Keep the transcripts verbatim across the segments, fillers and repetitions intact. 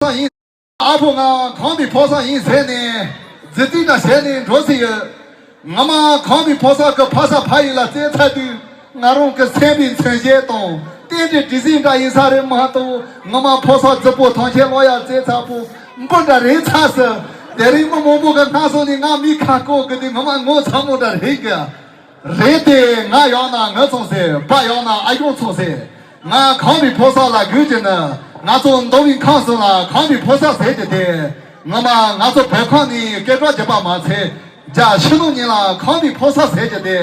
བཟང་ཡིན། ཨ་ཕོ་ང་ཁམས་པའི་ཕོ་བཟང་ཡིན་ཟེར་ནས་རྫི་རྫི་འདྲ་བྱས་ནས་འགྲོ་ཟེར་ཡོད། ང་མ་ཁམས་པའི་ཕོ་བཟང་གི་ཕ་ས་ཕ་ཡུལ་ལ་བཙལ་ཚར་དུས་ང་རང་གི་སེམས་པའི་མཚོན་བྱེད་དང་རྟེན་འབྲེལ་འདྲིས་ཟིན་འདྲ་ཡིན་ས་རེད་མ་གཏོགས། ང་མ་ཕོ་བཟང་རྫི་པོ་ཐང་ཆེན་ལོ་ཡར་བཙལ་ཚར་པོ་འབུ་འདྲ་རེད་ཚར་ཟེར། དེ་རིང་མི་མང་པོ་གི་སྣ་ཟོ་ནས་ང་མི་ཁ་ཀོ་གི་དེ་ང་མ་ངོ་ཚ་མོ་འདྲ་རེད་གི། རེད་དེ། ང་ཡོང་ན་ང་ཚོང་ཟེར། པ་ཡོང་ན་ཨ་ཡོང་ཚོང་ཟེར། ང་ཁམས་པའི་ཕོ་བཟང་ལ་དགོས་ཀྱི་ནི། ང་ཚོ་མདོ་དབུས་ཁམས་གསུམ་ལ་ཁམས་པའི་ཕོ་བཟང་ཟེར་གྱི་དེ། ངོ་མ་ང་ཚོ་བོད་ཁམས་ནས་སྐད་གྲགས་རྒྱས་པ་མ་ཚད། རྒྱ་ཕྱི་ལོགས་གཉིས་ལ་ཁམས་པའི་ཕོ་བཟང་ཟེར་གྱི་དེ།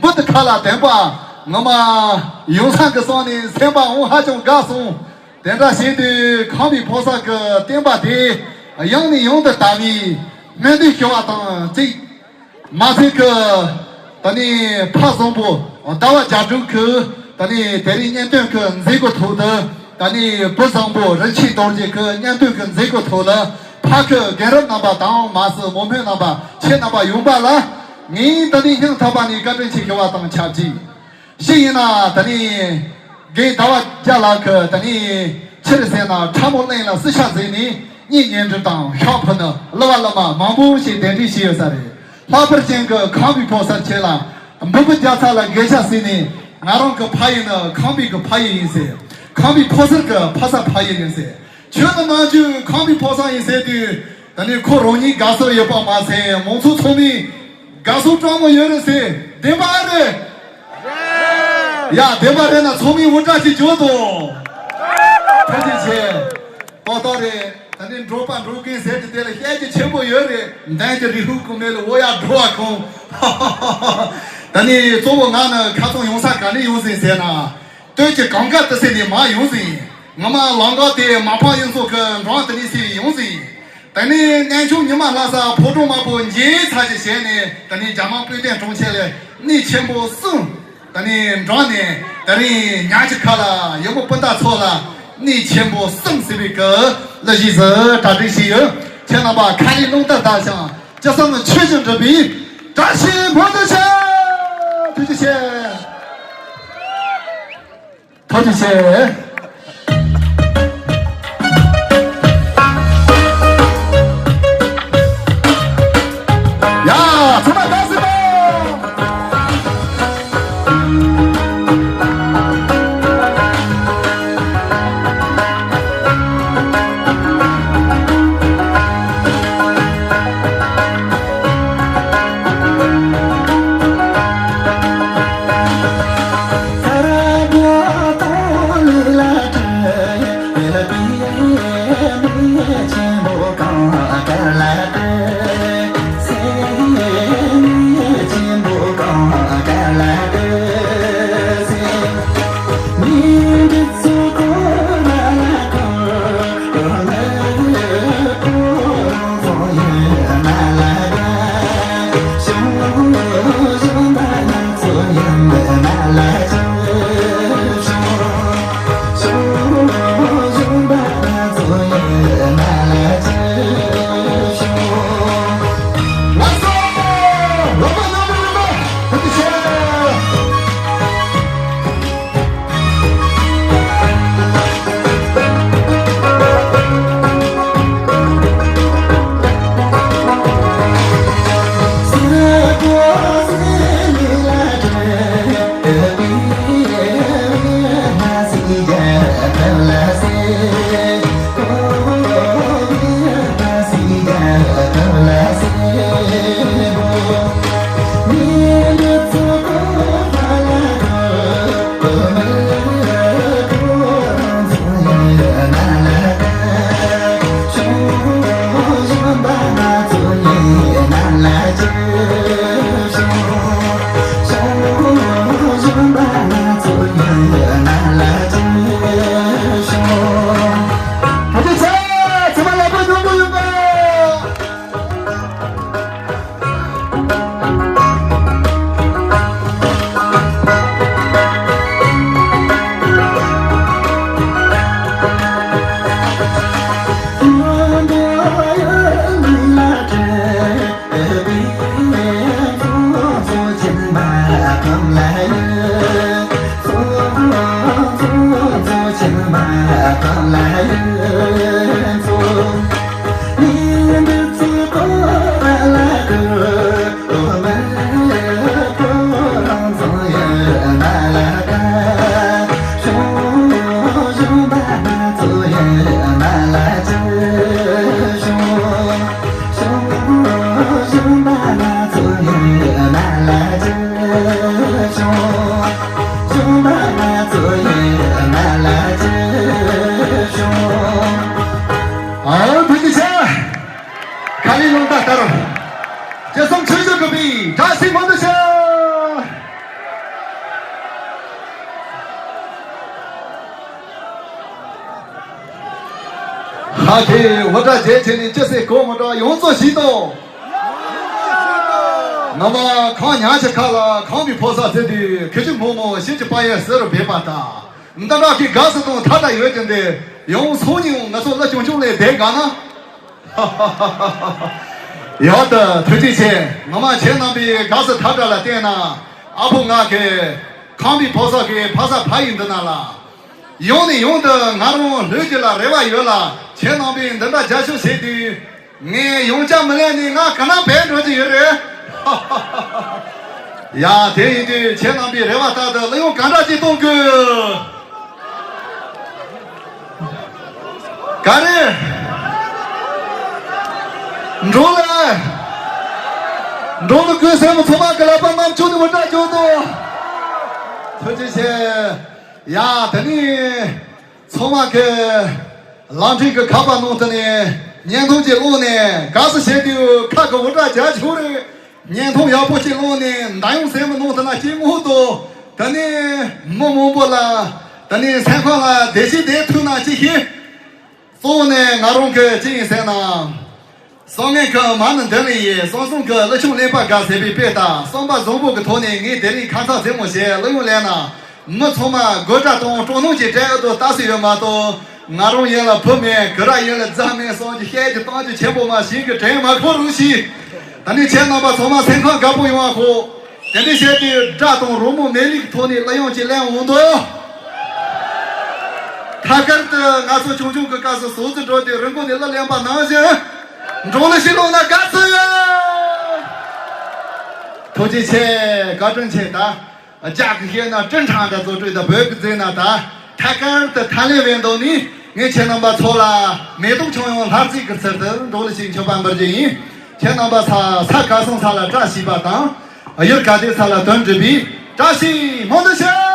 འབུ་དེ་ཁ་ལ་དེན་པ། ངོ་མ་ཡོང་སང་གི་སོང་ནས་སེམས་པ་འོང་ཧ་ཅང་དགའ་སོང་། དེ་འདྲ་བྱས་དུས་ཁམས་པའི་ཕོ་བཟང་གི་བསྟན་པ་དེ་ཡང་ནས་ཡང་དུ་དར་བའི་སྨོན་འདུན་ཞུ་བ་དང་གཅིག་མ་ཟད་ཀྱི་ད་ནི་ཕ་བཟང་པོ་ཟླ་བ་རྒྱ་སྒྲོན་གྱི་ད་ནི་དེ་རིང་གཉེན་སྟོན་གྱི་མཛད་སྒོ་ཐོག་ཏུ་ད་ནི་བུ་བཟང་པོ་རིན་ཆེན་རྡོ་རྗེ་གྱི་གཉེན་སྟོན་གྱི་མཛད་སྒོ་ཐོག་ལ་ཕ་ཁྱི་རྒན་རབས་རྣམ་པ་དང་མ་སི་མོ་སྨན་རྣམ་པ་ཁྱེད་རྣམ་པ་ཡོང་པ་ལ་ངས་ད་ནི་སྙིང་ཐག་པ་ནས་བཀའ་དྲིན་ཆེ་ཞུ་བ་དང་ཆབས་ཅིག་ཞིག་ཡིན་ན་ད་ནི་རྒན་ཟླ་བ་རྒྱ་ལགས་ཀྱི་ད་ནི་ཕྱིར་ཟེར་ན་ཁྲ་མོ་གླིང་ལ་སྲི་ཤ་ཟིན་ནས་གཉེན་ཉེ་འབྲེལ་དང་ཤག་ཕུ་ནི་གླུ་བ་གླུ་མ་མང་པོ་ཞིག་གདན་འདྲེན་བྱས་ཡོད་ས་རེད། ལྷག་པར་ཅན་གྱི་ཁམས་པའི་ཕོ་གསར་ཁྱེད་ལ་འབུམ་པ་རྒྱལ་ཚ་ལ་དགེ་ཤ་ཟིན་ནས་ང་རང་གི་ཕ་ཡུལ་ནི་ཁམས་པའི་གི་ཕ་ཡུལ་ཡིན་ཟེར། ཁམས་པའི་ཕོ་གསར་གི་ཕ་ས་ཕ་ཡུལ་ཡིན་ཟེར། ཁྱོད་ནི་ནང་ཆོས་ཁམས་པའི་ཕོ་བཟང་ཡིན་ཟེར་དུས། ད་ནི་ཁོ་རང་ཉིད་དགའ་ཚོར་ཡོད་པ་མ་ཟད་མང་ཚོགས་ཚང་མས་དགའ་ཚོར་སྤྲང་མོ་ཡོད་རེད་ཟེར། བདེན་པ་ཨེ་རེད། ཡ་བདེན་པ་རེད་ན་ཚང་མས་འུར་སྒྲ་ཅིག་རྒྱོབ་དང་། ཐུགས་རྗེ་ཆེ། ཏོག་ཏོག་རེད། ད་ནི་འབྲོག་པ་འབྲོག་རྒན་ཟེར་གྱི་དེ་ལ་བཤད་རྒྱུ་ཆེན་པོ་ཡོད་རེད། འདན་གྱི་རི་ཧུ་ཀུ་མེ་ལ་འོ་ཡ་འགྲོ་བ་ཁོང་། ད་ནི་གཙོ་བོ་ང་ནི་ཁ་ཚང་ཡོང་ས་ག་ནས་ཡོང་ཟིན་ཟེར་ན། སྟོད་ཀྱི་གངས་དཀར་ཏི་སེ་ནས་མར་ཡོང་ཟིན། ངོ་མ་ལམ་ཁ་དེ་མ་ཕམ་གཡུ་མཚོ་གི་འགྲམ་དེ་ནས་སེ་ཡོང་ཟིན། ད་ནི་གནས་ཆུང་ཉི་མ་ལྷ་ས་ཕོ་བྲང་དམར་པོ་མཇལ་ཚར་ཞིག་བྱས་ནས་ད་ནི་རྒྱ་དམར་དཔོན་ལྡན་གྲོང་ཁྱེར་ལ་གནས་ཆེན་པོ་གསུམ། ད་ནི་འགྲམ་ནས་ད་རིང་ཉག་གཅིག་ཁ་ལ་ཡུལ་མི་སྤུན་ཟླ་ཚོ་ལ་གནས་ཆེན་པོ་གསུམ་ཟེར་བའི་སྐུ་ལ་གཞིས་སུ་གྲ་སྒྲིག་བྱས་ཡོད། ཁྱེད་རྣམ་པ་ཁ་ལས་རླུང་རྟ་དར་ཞིང་ལྕེ་བསམ་ཆོས་བཞིན་འགྲུབ་པའི་བཀྲ་ཤིས་སྨོན་འདུན་ཞུ། ཐུགས་རྗེ་ཆེ། ཐུགས་རྗེ་ཆེ། ཡ། ཚང་མ་བདག་སྲིད་པོ། སོང་ཆོས་ཕྱོགས་ཀྱི་བཀྲ་ཤིས་མང་དུ་ཤར། ཧ་གེ་འུར་སྒྲ་བརྗེད་བྱས་ནས་ཅི་ཟེར་གོ་མི་འདྲ་ཡོངས་རྫོགས་ཞིག་ཏོ། ང་མ་ཁང་ཉག་གི་ཁ་ལ་ཁང་པའི་ཕོ་གསར་ཟེར་དུས་ཁི་ཆུ་མོ་མོ་ཤེལ་གྱི་པ་ཡན་ཟེར་རུ་བེད་པ་དང་། འདི་འདྲ་གི་དགའ་སུ་དང་ཐ་ད་ཡོད་ཀྱི་འདི་ཡང་སོང་ཉིན་ང་ཚོ་ལ་ཆུང་ཆུང་ལས་བསྡད་དགའ་ན། ཡག་ཏུ་ཐུགས་རྗེ་ཆེ། ངོ་མ་ཁྱེད་རྣམ་པའི་དགའ་སུ་ཐ་ད་ལ་བལྟས་ན་ཨ་ཕོ་ང་གི་ཁང་པའི་ཕོ་གསར་གི་ཕ་ས་ཕ་ཡིན་འདི་ན་ལ། ཡང་ནས་ཡང་དུ་ང་རང་ལྷོད་རྒྱུ་ལ་རེ་བ་ཡོད་ལ། ཁྱེད་རྣམ་པས་འདི་འདྲ་རྒྱབ་སྐྱོར་བྱེད་དུས། ངས་ཡང་བསྐྱར་མི་ལེན་ནས་ང་ག་ན་བས་འགྲོ་རྒྱུ་ཡོད་རེད། ཡ་དེ་ཡིན་དུས་ཁྱེད་རྣམ་པའི་རེ་བ་ལྟར་དུ་གླུ་དབྱངས་ག་འདྲ་ཅིག་གཏོང་དགོས། ག་རེ། འགྲོ་ལ། འགྲོ་ལ་དགོས་སེམས་ཚང་མ་གི་ལག་པ་རྣམ་ཅོག་ནས་མི་འདྲ་འཇོག་དོ། ཐུགས་རྗེ་ཆེ། ཡ་དེ་ནི། ཚང་མ་གི་ལམ་འཕྲིན་གི་ཁ་པར་ནང་དུ་ནས་བརྙན་ཐུང་ཅིག་བླངས་ནས་དགའ་བསུ་བྱེད་དུས་ཁ་གི་འུར་སྒྲ་རྒྱག་ཆོག་རེད། བརྙན་ཐུང་ཡག་པོ་ཅིག་བླངས་ནས་མདའ་ཡོང་སེམས་ནང་དུ་ན་སྐྱེ་དངོས་དང་དེ་ནས་མི་མང་པོ་ལ་དེ་ནས་སེམས་ཁམས་ལ་བདེ་སྐྱིད་ལྡན་ཐུབ་ན་ཅིག་ཤེས། གཙོ་བོ་ནས་ང་རང་གི་ཅི་ཡིན་ཟེར་ན། བསམ་ངན་གྱི་མ་ཎི་འདི་ལས་ཡིན། བསམ་བཟང་གི་གླུ་ཆུང་ལེན་པ་དགའ་ཟེར་བའི་དཔེ་ལྟར་བསམ་པ་བཟང་པོ་གི་ཐོག་ནས་ངས་དེ་རིང་ཁ་ཚ་རྩེད་མོ་བྱས་གླུ་དབྱངས་ལེན་ན། མི་ཚང་མ་དགོད་སྒྲ་དང་སྤྲོ་སྣང་གིས་བྲེལ་འུ་དུ་ལྟ་སྲིད་ཡོད་མ་གཏོགས། ང་རང་ཡིན་ལ་བུ་མེད་གུ་ར་ཡིན་ལ་རྫ་མེད་བསམ་གྱི་བཤད་ཀྱི་གཏམ་གྱི་ཆེན་པོ་མ་ཞིག་གི་དྲན་མ་ཁོ་རུ་ཞིག་ད་ནི་ཁྱེད་རྣམ་པ་ཚང་མ་སེམས་ཁམས་དགའ་པོ་ཡོང་བ་ཁོ། དེ་འདྲའི་བཤད་དུས་དགྲ་དང་རོགས་མོ་མེད་ལུགས་ཐོག་ནས་གླུ་དབྱངས་ཀྱི་ལེན་འོང་དོ། ཐད་ཀར་དུ་ང་ཚོ་ཆུང་ཆུང་གི་སྐབས་སུ་ཟོག་རྫི་འགྲོ་དུས་རི་མགོ་ནས་གླུ་ལེན་པ་ནང་བཞིན། འགྲོ་ལ་ཤི་ལོག་ན་དགའ་ཚོད་ཡོད། ཐུགས་རྗེ་ཆེ། བཀའ་དྲིན་ཆེ་ད། རྒྱ་གི་བཤད་ན་སྤྲིན་འཕྲང་འདྲ་བཟོ་སྤྲོས་ད་བོད་ཀྱི་རྫས་ན་ད། ཐད་ཀར་དུ་ཐ་ལེ་བའི་མདོ་ནི་ངས་ཁྱེད་རྣམ་པ་ཚོ་ལ་མེ་ཏོག་ཆང་ཡང་ལྷ་རྫས་ཀྱི་ཚུལ་དུ་འགྲོ་ལ་ཞིག་མཆོད་པ་འབུལ་རྒྱུ་ཡིན། ཁྱེད་རྣམ་པ་ས་ས་ག་སོང་ས་ལ་བཀྲ་ཤིས་པ་དང་། ཡུལ་ག་དེ་ས་ལ་དོན་འགྲུབ་པའི་བཀྲ་ཤིས་མང་དུ་ཤོག་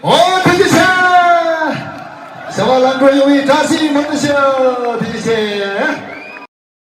ཨོ་ཐུགས་རྗེ་ཆེ། བྱ་བ་ལམ་འགྲོ་ཡོང་བའི་བཀྲ་ཤིས་སྨོན་འདུན་ཞུ། ཐུགས་རྗེ་ཆེ།